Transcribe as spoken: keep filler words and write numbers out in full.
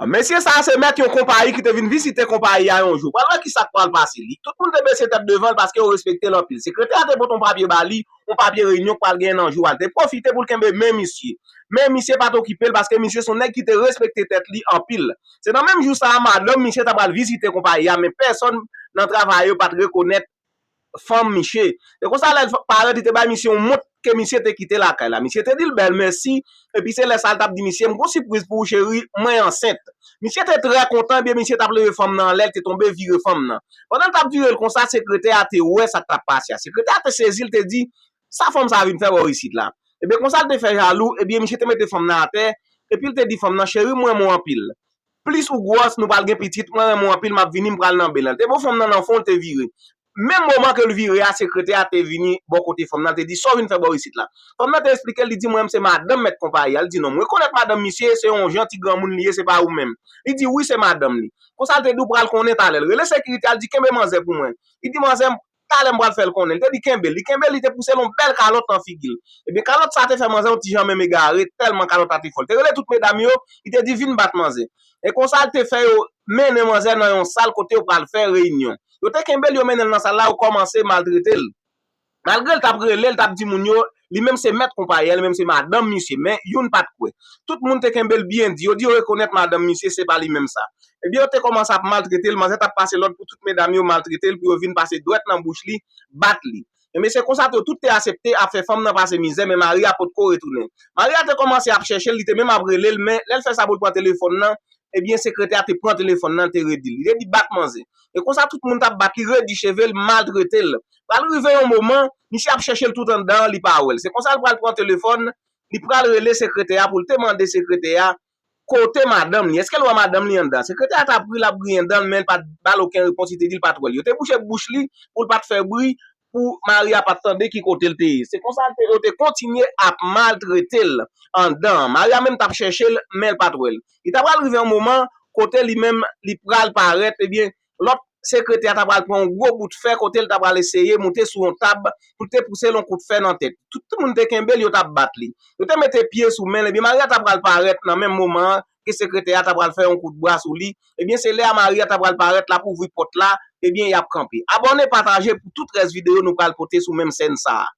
Mesye sa a se mèt yon konpayi ki te vin vizite konpayi a yon jou. Pral wè ki sa k pral pase. Li, tout moun te bese tèt devan l paske yo respekte l anpil. Sekretè a te pote yon papye ba li, yon papye reyinyon k pral genyen nan jou a. L te pwofite pou l kenbe men misye. Men misye pa t okipe l paske misye se yon nèg ki te respekte tèt li anpil. Se nan menm jou sa a, madanm misye ta pral vizite konpayi a, men pèsonn nan travayè yo pa t rekonèt fanm misye. Se konsa lè l parèt, li te bay misye yon mont ke misye te kite lakay la. Misye te di l bèl mèsi, epi se lè sa a l t ap di misye, "M gon sipriz pou ou cheri, mwen ansent." Misye te trè kontan, ebyen misye t ap leve fanm nan anlè, l te tonbe vire fanm nan. Pandan l t ap vire l konsa, sekretè a te wè sa k t ap pase a. Sekretè a te sezi, l te di, "Sa fanm sa a vin fè bò isit la?" Ebyen konsa l te fè jalou, ebyen misye te mete fanm nan atè, epi l te di fanm nan, "Cheri, m renmen w anpil. Plis ou gwòs, nou pral gen pitit, mwen renmen w anpil, m ap vini, m pral nan bèl." L te bo fanm nan nan fon, l te vire. Menm moman ke l vire a, sekretè a te vini bò kote fanm nan, te di, "Sa w vin fè bò isit la?" Fanm nan te eksplike l, li di, "Mwen menm se madanm mèt konpayi a." L di, "Non, m rekonèt madanm misye, se yon jan ti granmoun li ye, se pa ou menm." Li di, "Wi, se madanm li." Konsa l te di, "Ou pral konnen talè." L rele sekirite a, l di, "Kenbe manzè pou mwen." Li di, "Manzè, talè m pral fè l konnen." Li te di, "Kenbe l." Li kenbe l, li te pouse l yon bèl kalòt nan figi l. Ebyen, kalòt sa a te fè manzè yon ti jan menm egare, tèlman kalòt la te fò. Li te rele tout medam yo, li te di, "Vin bat manzè." E konsa, l te fè yo mennen manzè nan yon sal kote yo pral fè reyinyon. Yo te kenbe l, yo mennen l nan sal la, yo kòmanse maltrete l. Malgre l t ap rele, l t ap di moun yo, li menm se mèt konpayi a, li menm se madanm misye, men youn pa t kwè. Tout moun te kenbe l byen di, yo di yo rekonèt madanm misye, se pa li menm sa. Ebyen, yo te kòmanse ap maltrete l, manzè t ap pase lòd pou tout medam yo maltrete l, pou yo vin pase dwèt nan bouch li, bat li. Ebyen, se konsa tou, tout te aksepte ap fè fanm nan pase mizè, men mari a potko retounen. Mari a te kòmanse ap chèche l, li te menm ap rele l, men lè l fè sa pou l pran telefòn nan, ebyen, sekretè a te pran telefòn nan, te redi l. Li te di, "Bat manzè." E konsa, tout moun t ap bat li, redi cheve l, maltrete l. Pral rive yon moman, misye ap chèche l tout anndan an, li pa wè l. Se konsa, l pral pran telefòn, li pral rele sekretè a pou l te mande sekretè a kote madanm li. Èske l wè madanm li anndan? Sekretè a t ap ri, l ap griyen dan l, men l pa t ba l okenn repons, li te di l pa t wè l. Yo te bouche bouch li pou l pa t fè bri, pou mari a pa t tande ki kote l te ye. Se konsa l te, yo te kontinye ap maltrete l anndan an. Mari a menm t ap chèche l, men l pa t wè l. Li ta pral rive yon moman kote li menm, li pral parèt, ebyen, lòt sekretè a ta pral pran yon gwo bout fè kote l ta pral eseye moute sou yon tab pou l te pouse l yon kout fè nan tèt. Tout moun te kenbe l, yo t ap bat li. Yo te mete pye sou men l, ebyen, mari a ta pral parèt nan menm moman an ke sekretè a ta pral fè yon kout bra sou li. Ebyen, se lè a mari a ta pral parèt, l ap ouvri pòt la, ebyen, y ap kanpe. Abòne, pataje pou tout rès videyo nou pral pote sou menm sèn sa a.